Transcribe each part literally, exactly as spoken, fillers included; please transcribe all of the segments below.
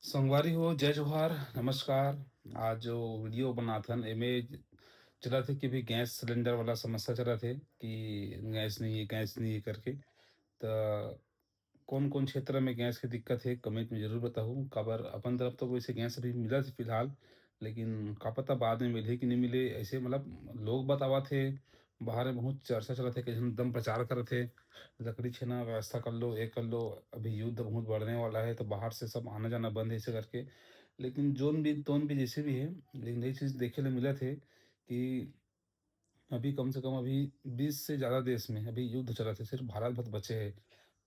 संगवारी हो, जय जोहार, नमस्कार। आज जो वीडियो बनाथन, एमे चलत हे कि अभी गैस सिलेंडर वाला समस्या चलत हे कि गैस नहीं है, गैस नहीं है करके। त कौन-कौन क्षेत्र में गैस के दिक्कत हे, कमेंट में जरूर बताहू। काबर अपन तरफ तो वैसे गैस अभी मिलत हे फिलहाल, लेकिन का पता बाद में मिलही कि नहीं मिले। ऐसे मतलब लोग बतावत हे, बाहर में बहुत चर्चा चलत हे, कइसन एकदम प्रचार करत हे, लकड़ी छेना व्यवस्था कर लो, ये कर लो, अभी युद्ध बहुत बढ़ने वाला है, तो बाहर से सब आना जाना बंद है, ऐसे करके। लेकिन जोन भी, तोन भी, जैसे भी है, लेकिन ये चीज़ देखे ले मिलत हे कि अभी कम से कम अभी बीस से ज़्यादा देश में अभी युद्ध चलत हे, सिर्फ भारत भर बचे हे।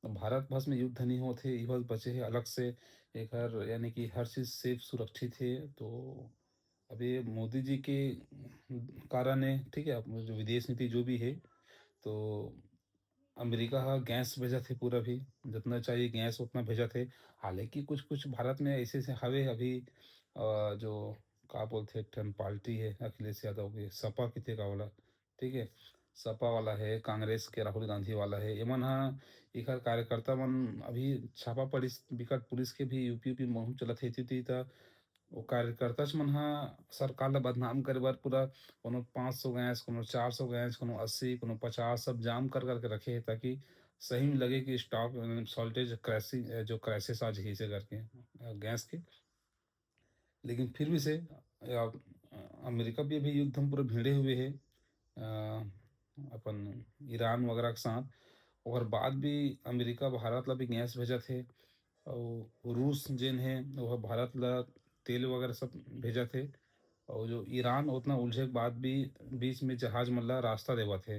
भारत भर में युद्ध नहीं होत हे, ये बस बचे हे अलग से, एकर यानी कि हर चीज़ सेफ सुरक्षित हे। तो अब ये मोदी जी के कारण है, ठीक है, अब जो विदेश नीति जो भी है, तो अमेरिका ह गैस भेजत हे पूरा भी, जितना चाहिए गैस उतना भेजत हे। हालांकि कुछ-कुछ भारत में ऐसे-ऐसे हवे अभी, अ, जो का बोलथे, एक ठन पार्टी हे अखिलेश यादव के, सपा किथे का वाला, ठीक है, सपा वाला है, कांग्रेस के राहुल गांधी वाला है, एमन ह, एकर कार्यकर्ता मन अभी छापा पड़िस बिकट, पुलिस के भी यूपी, यूपी महू चलत हे, एती, एती त वो कार्यकर्ता मन ह सरकार ला बदनाम करे बर पूरा कोनो पाँच सौ गैस, कोनो चार सौ गैस, कोनो अस्सी, कोनो पचास, सब जाम कर करके रखे हे, ताकि सही में लगे कि स्टॉक, अ, शॉर्टेज, क्राइसि-, अ, जो क्राइसिस आ जाही, ऐसे करके, अ, गैस के। लेकिन फिर भी से, अ, अमेरिका भी अभी युद्ध में पूरा भिड़े हुए है, अ, अपन ईरान वगैरह के साथ। ओकर बाद भी अमेरिका भारत ला भी गैस भेजत हे, अउ रूस जेन हे, वो भारत ला तेल वगैरह सब भेजत हे। अउ जो ईरान, उतना उलझे के बाद भी बीच में जहाज मन ला रास्ता देवत हे,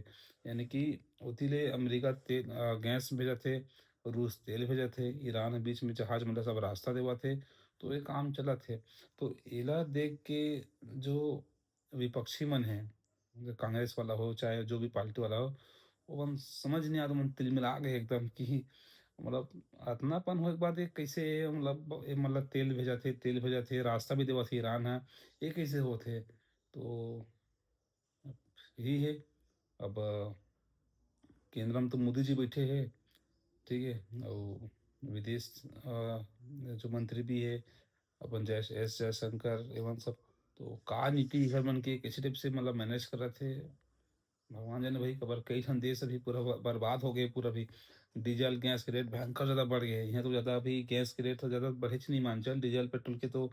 यानी कि ओती ले अमेरिका तेल, अ, गैस भेजत हे, रूस तेल भेजत हे, ईरान बीच में जहाज मन ला सब रास्ता देवत हे, तो ये काम चलत हे। तो एला देख के जो विपक्षी मन हे, जो कांग्रेस वाला हो, चाहे जो भी पार्टी वाला हो, वो मन समझ नहीं आत, मन तिलमिला गए एकदम कि मतलब अतनापन होए के बाद ये कैसे, मतलब ये मतलब तेल भेजत हे, तेल भेजत हे, रास्ता भी देवत हे ईरान ह, ये कैसे होत हे? तो यही है। अब केंद्र में तो मोदी जी बैठे हैं, ठीक है, और विदेश, अ, जो मंत्री भी है, अपन जय-, एस जयशंकर, एमन सब, तो का नीति है मन के, कैसे टाइप से मतलब मैनेज करत हे, भगवान जाने भाई। कबर कई ठन देश अभी पूरा ब-, बर्बाद हो गए, पूरा भी डीजल गैस के रेट भयंकर ज़्यादा बढ़ गए। यहाँ तो ज़्यादा अभी गैस के रेट तो ज़्यादा बढ़ेच नहीं, मान चल, डीजल पेट्रोल के तो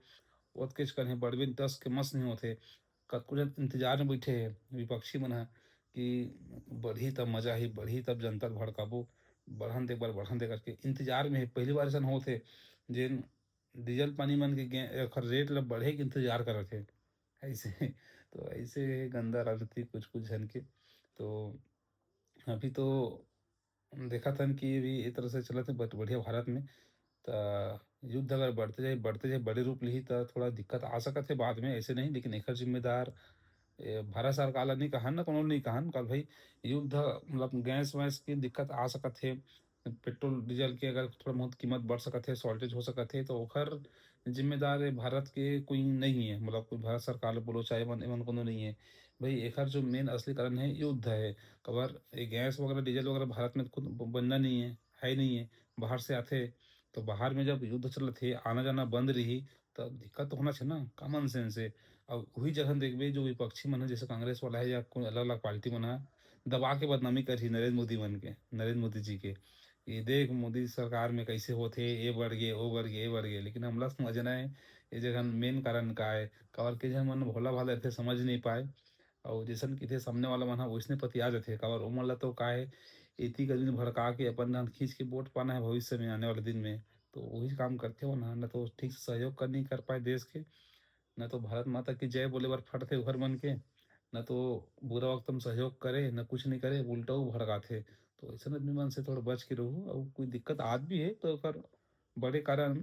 ओतकेच कन हे, बढ़बे दस के मस नहीं होते। कतको जन इंतजार में बैठे हे विपक्षी मन ह कि बढ़ही तब मजा ही, बढ़ही तब जनता ल भड़काबो, बढ़न दे एक बार, बढ़न दे करके इंतजार में हे। पहली बार ऐसा होत हे जेन डीजल पानी मन के गे-, एखर रेट ल बढ़े के इंतजार करत हे। ऐसे तो ऐसे गंदा राजनीति कुछ कुछ झन के। तो अभी तो देखत हन कि ये भी ए तरह से चलत हे बट बढ़िया भारत में। त युद्ध अगर बढ़ते जाए, बढ़ते जाए, बड़े रूप लिही त थोड़ा दिक्कत आ सकत हे बाद में, ऐसे नहीं, लेकिन एखर जिम्मेदार ए, भारत सरकार ला नहीं कहन, ना कोनो नहीं कहन, काबर भाई युद्ध मतलब गैस वैस की दिक्कत आ सकत हे, पेट्रोल डीजल के अगर थोड़ा बहुत कीमत बढ़ सकत हे, शॉर्टेज हो सकत हे, तो ओखर जिम्मेदार ए भारत के कोई नहीं है, मतलब कोई भारत सरकार ला बोलो चाहे एमन, एमन कोनो नहीं है। भाई एखर जो मेन असली कारण है युद्ध है, काबर ये गैस वगैरह डीजल वगैरह भारत में खुद ब-, बनना नहीं है, है ही नहीं है, बाहर से आथे। तो बाहर में जब युद्ध चलत हे, आना जाना बंद रही, तब दिक्कत तो होना चाहिए ना, कॉमन सेंस है। अब वही जगह देखबे जो विपक्षी मन है, जैसे कांग्रेस वाला है या कोई अलग-अलग पार्टी मन है, दबा के बदनामी करही नरेंद्र मोदी मन के, नरेंद्र मोदी जी के। ये देख मोदी सरकार में कैसे होत हे, ये बढ़ गए, वो बढ़ गए, ये बढ़ गए। लेकिन हमला समझना है, ये जगह मेन कारण का है। काबर के झन मन भोला भाला रहथे, समझ नहीं पाए। अउ जैसन कहिथे सामने वाला मन ह, वैसने पतिया जाथे। काबर ओमन ला तो का है, एती कदमी भड़का के अपन धान खींच के वोट पाना है भविष्य में, आने वाले दिन में। तो वही काम करथे ओमन ह, न तो ठीक से सहयोग कर, नहीं कर पाए देश के, न तो भारत माता की जय बोले बर फटथे ओखर मन के, न तो बुरा वक्त में सहयोग करे, न कुछ नहीं करे, उल्टा वो भड़काथे। तो ऐसन आदमी मन से थोड़ा बच के रहू। अउ कोई दिक्कत आत भी है तो ओकर बड़े कारण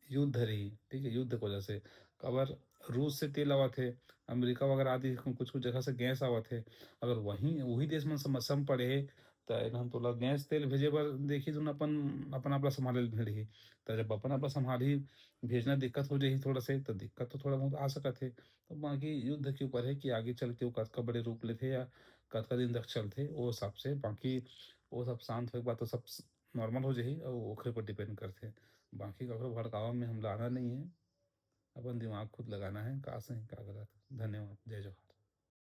युद्ध रही, ठीक है, युद्ध के वजह से। काबर रूस से तेल आवत हे, अमेरिका वगैरह आदि कुछ कुछ जगह से गैस आवत हे। अगर वहीं, वही देश मन समस्या में पड़े हे, त एमन तोला गैस तेल भेजे बर देखही, तुन अपन, अपन आप ला संभाले ल भिड़ही। त जब अपन आप ला संभालही, भेजना दिक्कत हो जाही थोड़ा से, त दिक्कत तो थोड़ा बहुत आ सकत हे। तो बाकी युद्ध के ऊपर है कि आगे चल के वो कतका बड़े रूप लेथे या कतका दिन तक चलथे, वो हिसाब से। बाकी वो सब शांत होए के बाद तो सब स-, नॉर्मल हो जाही, अउ ओखरे पर डिपेंड करथे। बाकी ककरो भड़कावा में हमला आना नहीं है, अपन दिमाग खुद लगाना है, का सही का गलत। धन्यवाद, जय जोहार।